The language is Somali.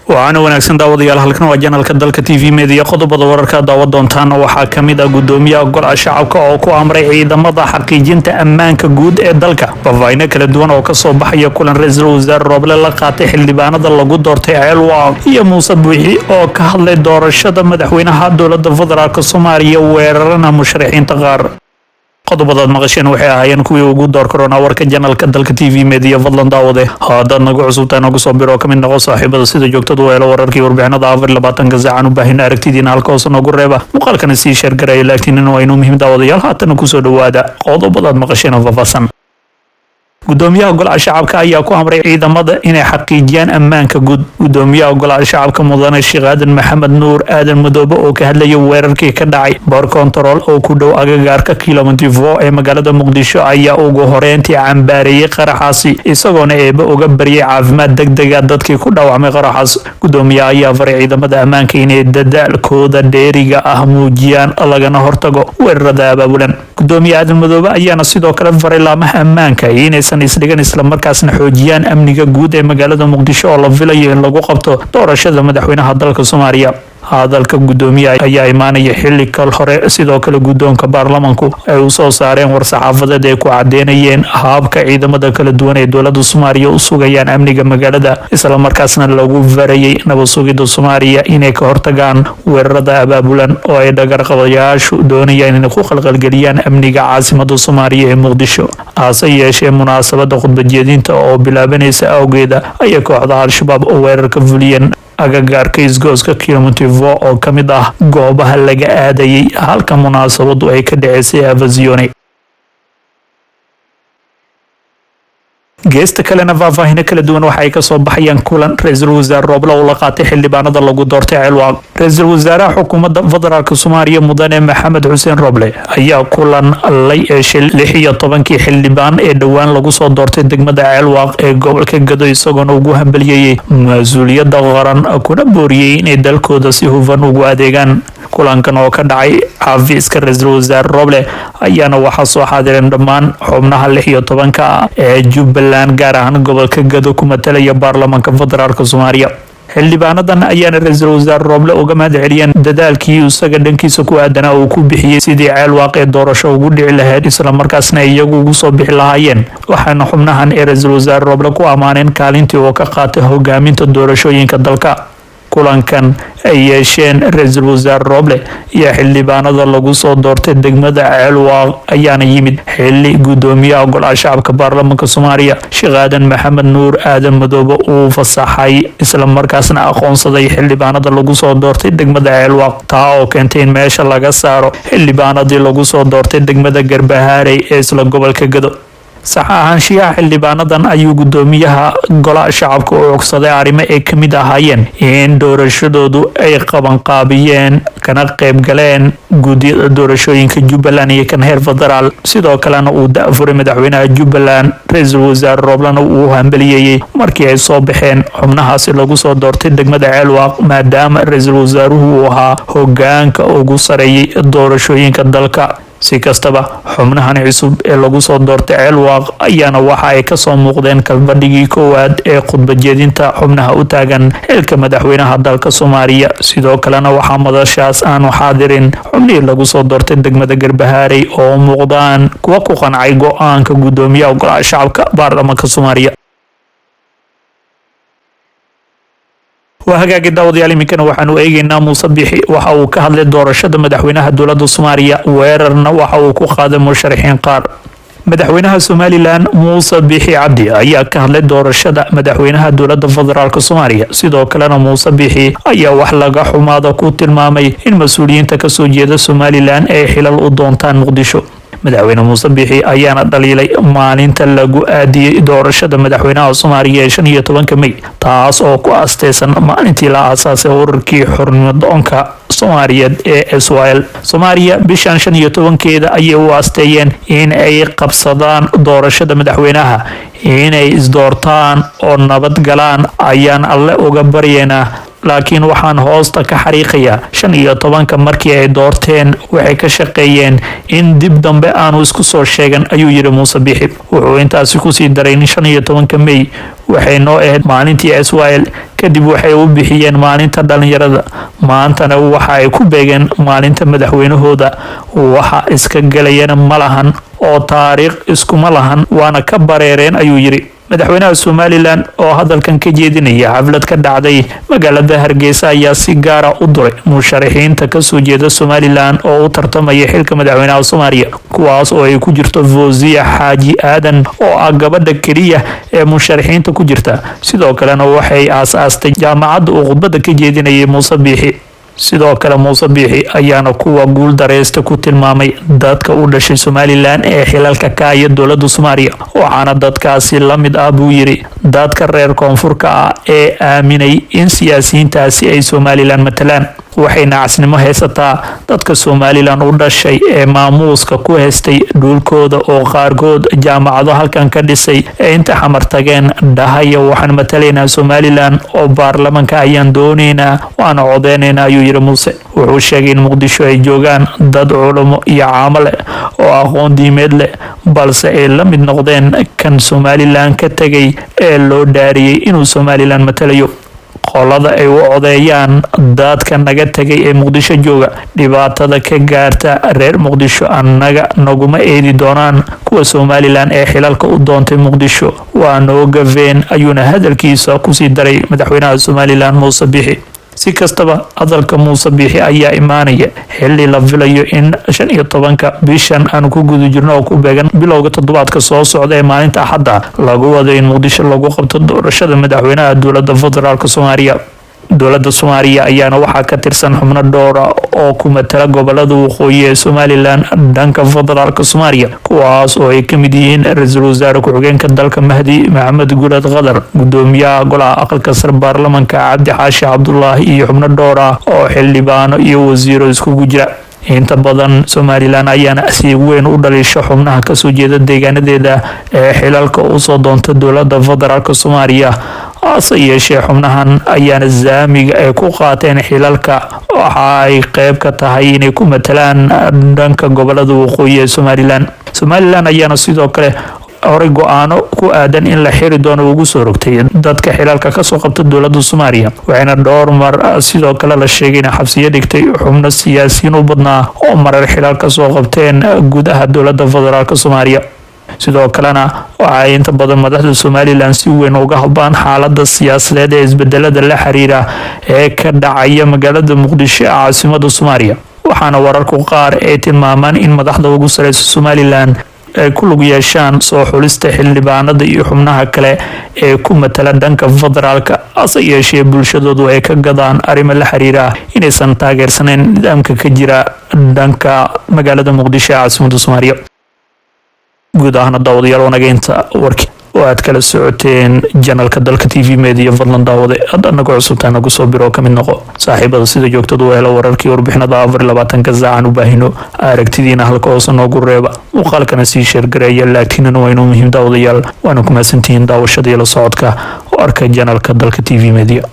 Waxaana wanaagsan daawadayaal, halkan waa janalka Dalka TV Media. Qodobada wararka daawa doontaana waxaa ka mid ah gudoomiyaha golaha shacabka oo ku amray ciidamada xaqiijinta ammaanka guud ee dalka. Faahfaahino kala duwan oo kasoo baxaya kulan ra-iisul wasaare Rooble la qaatay xildhibaanada lagu doortay Ceelwaaq, iyo Muuse Buuxi oo ka hadlay doorashada madaxweynaha dowlada federaalk Soomaaliya, weerarana musharaxiinta qaar. Qodobadaad maqasheen waxay ahaayeen kuwii ugu door karoonaa warka janalka Dalka TV Media. Fadlan daawade, haddaad nagu cusubtahay nagu soo biro oo ka mid noqo saaxiibada sida joogtada u helo wararkii warbixinada 24-ka saacan u baahina. Aragtidiina halka hoose noogu reeba, muuqaalkana sii share garaya, laagtiinina waa inuu muhiim. Daawadayaal, haatana kusoo dhowaada qodobadaad maqasheen oo faahfaahsan. Gudoomiyaha golaha shacabka ayaa ku amray ciidamada inay xaqiijiyaan ammaanka guud. Gudoomiyaha golaha shacabka, mudane Sheekh Aadan Maxamed Nuur Aadan Madoobe, oo ka hadlaya weerarkii ka dhacay bar kontarool oo ku dhow agagaarka Kilometer 4 ee magaalada Muqdisho, ayaa ugu horeyntii cambaareeyey qaraxaasi, isagoona Eebe uga baryay caafimaad degdega dadkii ku dhaawacmay qaraxaas. Gudoomiyaha ayaa faray ciidamada ammaanka inay dadaalkooda dheeriga ah muujiyaan, lagana hortago weerarada abaabulan. Gudoomiye Aadan Madoobe ayaana sidoo kale faray laamaha ammaanka inaysan isdhigan, islamarkaasna xoojiyaan amniga guud ee magaalada Muqdisho oo la filayo in lagu qabto doorashada madaxweynaha dalka Soomaaliya. Hadalka gudoomiyaha ayaa imaanaya xilli kal hore sidoo kale guddoonka baarlamanku ay u soo saareen war-saxaafadeed ay ku cadeynayeen habka ciidamada kala duwan ee dowlada Soomaaliya u sugayaan amniga magaalada, islamarkaasna lagu farayay nabad sugidda Soomaaliya inay ka hortagaan weerarada abaabulan oo ay dhagarqabayaashu doonayaan inay ku qalqalgeliyaan amniga caasimada Soomaaliya ee Muqdisho. Hase yeeshee, munaasabada khudbadjeedinta oo bilaabanaysa awgeeda ayay kooxda Al-Shabaab oo weerarka fuliyeen agagaarka isgooska Kilometer 4 oo ka mid ah goobaha laga aadayay halka munaasabadu ay ka dhaceysay Afisyoone. Geesta kalena, faahfaahino kala duwan waxa ay kasoo baxayaan kulan ra-iisul wasaare Rooble uu la qaatay xildhibaanada lagu doortay Ceelwaaq. Ra-iisul wasaaraha xukuumadda federaalk Soomaaliya, mudane Maxamed Xuseen Roble, ayaa kulan la yeeshay 16-kii xildhibaan ee dhowaan lagu soo doortay degmada Ceelwaaq ee gobolka Gado, isagoona ugu hambaliyeeyey mas-uuliyadda qaran, kuna booriyey inay dalkooda si hufan ugu adeegaan. Kulankan oo ka dhacay xafiiska ra-iisul wasaare Roble ayaana waxaa soo xaadireen dhammaan xubnaha 16-ka ee Jubbaland, gaar ahaan gobolka Gado, ku matalaya baarlamaanka federaalk Soomaaliya. Xildhibaanadan ayaana ra-iisul wasaare Rooble uga mahad celiyeen dadaalkii isaga dhankiisa ku aadanaa uu ku bixiyey sidii Ceelwaaq ee doorasho ugu dhici lahayd, islamarkaasna iyagu ugu soo bixi lahaayeen. Waxaana xubnahan ee ra-iisul wasaare Rooble ku ammaaneen kaalintii uu ka qaatay hogaaminta doorashooyinka dalka. Kulankan ay yeesheen ra-iisul wasaare Rooble iyo xildhibaanada lagu soo doortay degmada Ceelwaaq ayaana yimid xili gudoomiyaha golaha shacabka baarlamaanka Soomaaliya, Sheekh Aadan Maxamed Nuur Aadan Madoobe, uu fasaxay islamarkaasna aqoonsaday xildhibaanada lagu soo doortay degmada Ceelwaaq, taa oo keentay in meesha laga saaro xildhibaanadii lagu soo doortay degmada Garbahaarey ee isla gobolka Gado. Sax ahaanshiyaha xildhibaanadan ayuu gudoomiyaha golaha shacabka u cogsaday arrimo ay ka mid ahaayeen in doorashadoodu ay qabanqaabiyeen kana qayb galeen guddiyada doorashooyinka Jubbaland iyo kan heer federaal, sidoo kalena uu da-furay madaxweynaha Jubbaland. Ra-iisul wasaare Rooblena uu hambaliyeeyey markii ay soo baxeen xubnahaasi lagu soo doortay degmada Ceelwaaq, maadaama ra-iisul wasaaruhu uu ahaa hogaanka ugu sareeyay doorashooyinka dalka. Si kastaba, xubnahan cusub ee lagu soo doortay Ceelwaaq ayaana waxa ay kasoo muuqdeen kalfadhigii koowaad ee khudbajeedinta xubnaha u taagan xilka madaxweynaha dalka Soomaaliya. Sidoo kalena waxaa madashaas aanu xaadirin xubnihii lagu soo doortay degmada Garbahaarey oo muuqdaan kuwa ku qancay go-aanka gudoomiyaha golaha shacabka baarlamaanka Soomaaliya. Waa hagaagi daawadayaal, iminkana waxaanu eegeynaa Muuse Bixi waxa uu ka hadlay doorashada madaxweynaha dowladda Soomaaliya, weerarna waxa uu ku qaaday musharaxiin qaar. Madaxweynaha Somaliland Muuse Bixi Cabdi ayaa ka hadlay doorashada madaxweynaha dowladda federaalk Soomaaliya. Sidoo kalena Muuse Bixi ayaa wax laga xumaada ku tilmaamay in mas-uuliyiinta kasoo jeeda Somaliland ay xilal u doontaan Muqdisho. Madaxweyne Muuse Bixi ayaana dhaliilay maalinta lagu aadiyey doorashada madaxweynaha Soomaaliya ee 15-ka May, taas oo ku asteysan maalintii la aasaasay ururkii xornimadoonka Soomaaliyeed ee SYL. Soomaaliya bishan 15-keeda ayay u asteeyeen in ay qabsadaan doorashada madaxweynaha. Inay isdoortaan oo nabad galaan ayaan Alle uga baryeynaa, Laakiin waxaan hoosta ka xariiqayaa, 15-ka markii ay doorteen, waxay ka shaqeeyeen in dib dambe aanu isku soo sheegan, ayuu yidhi Muuse Biixi. Wuxuu intaasi kusii daray in 15-ka Mey waxay noo ahayd maalintii SYL, kadib waxay u bixiyeen maalinta dhalinyarada, maantana waxa ay ku beegeen maalinta madaxweynahooda. Waxa iska galayana ma lahan oo taariikh iskuma lahan, waana ka bareereen, ayuu yidhi. Madaxweynaha Somaliland oo hadalkan ka jeedinaya xaflad ka dhacday magaalada Hargeysa ayaa si gaara u duray musharaxiinta kasoo jeeda Somaliland oo u tartamaya xilka madaxweynaha Soomaaliya, kuwaas oo ay ku jirto Fawziya Xaaji Aadan oo ah gabadha keliya ee musharaxiinta ku jirta. Sidoo kalena waxay aas-aastay jaamacadda uu khudbadda ka jeedinayay Muuse Biixi. Sidoo kale Muuse Biixi ayaana kuwa guul dareysta ku tilmaamay dadka u dhashay Somaliland ee xilalka ka haya dowladda Soomaaliya, waxaana dadkaasi la mid ah, buu yidhi, dadka reer koonfurka ah ee aaminay in siyaasiyiintaasi ay Somaliland matalaan. Waxay nacasnimo haysataa dadka Somaliland u dhashay ee maamuuska ku haystay dhulkooda oo qaarkood jaamacado halkan ka dhisay ee inta Xamar tageen dhahaya, "Waxaan matalaynaa Somaliland oo baarlamanka ayaan doonaynaa, waana codeynaynaa," ayuu yidhi Muuse. Wuxuu sheegay in Muqdisho ay joogaan dad culamo iyo caamo leh oo aqoon diimeed leh, balse ay la mid noqdeen kan Somaliland ka tegay ee loo dhaariyey inuu Somaliland matalayo. Qolada ay u codeeyaan dadka naga tegay ee Muqdisho jooga, dhibaatada ka gaarta reer Muqdisho annaga naguma eedi doonaan. Kuwa Somaliland ee xilalka u doontay Muqdisho waa noo gafeen, ayuuna hadalkiisa kusii daray madaxweynaha Somaliland Muuse Bixi. Si kastaba, hadalka Muuse Biixi ayaa imaanaya xili la filayo in 15-ka bishan aanu ku guda jirno oo ku beegan bilowga toddobaadka soo socda ee maalinta Axadda lagu wado in Muqdisho lagu qabto doorashada madaxweynaha dowladda federaalka Soomaaliya. Dowladda Soomaaliya ayaana waxaa ka tirsan xubno dhowra oo ku matala gobolada waqooyi ee Somaliland dhanka federaalka Soomaaliya, kuwaas oo ay ka mid yihiin ra-iisul wasaare ku-xigeenka dalka Mahdi Maxamed Gulad Qadar, gudoomiyaha golaha aqalka sare baarlamanka Cabdi Xaashi Cabdulaahi iyo xubno dhowr ah oo xildhibaano iyo wasiiro iskugu jira. Inta badan Somaliland ayaana si weyn u dhaliisho xubnaha kasoo jeeda deegaanadeeda ee xilalka usoo doonta dowladda federaalka Soomaaliya. Hase yeeshee, xubnahan ayaana saamiga ay ku qaateen xilalka waxa ay qeyb ka tahay inay ku matalaan dhanka gobolada waqooyi ee Somaliland. Somaliland ayaana sidoo kale horey go-aano ku aadan in la xiri doono ugu soo rogtay dadka xilalka kasoo qabta dowladda Soomaaliya, waxayna dhowr mar sidoo kale la sheegay in xabsiyo dhigtay xubno siyaasiyiin u badnaa oo marar xilal kasoo qabteen gudaha dowladda federaalka Soomaaliya. Sidoo kalena waxa ay inta badan madaxda Somaliland si weyn uga hadlaan xaalada siyaasadeed ee isbedelada la xiriira ee ka dhacaya magaalada Muqdisho ee caasimada Soomaaliya, waxaana wararku qaar ay tilmaamaan in madaxda ugu sareysa Somaliland ay ku lug yeeshaan soo xulista xildhibaanada iyo xubnaha kale ee ku matala dhanka federaalka, hase yeeshee bulshadoodu ay ka gadaan arrimo la xiriira inaysan taageersaneyn nidaamka ka jira dhanka magaalada Muqdisho ee caasimada Soomaaliya. Guud ahaana, daawadayaal, wanageynta warkii oo aad kala socoteen channelka Dalka TV Media. Fadlan daawade, hadda nagu cusubtaa, nagu soo biro, ka mid noqo saaxiibada sida joogtada u helo wararkii warbixinada 24-ka saacan u baahino. Aragtidiina halka hoose noogu reeba, muuqaalkana sii share gareeya, laakiinana waa inuu muhiim. Daawadayaal, waana ku mahadsantihiin daawashada iyo la socodka oo arka channelka Dalka TV Media.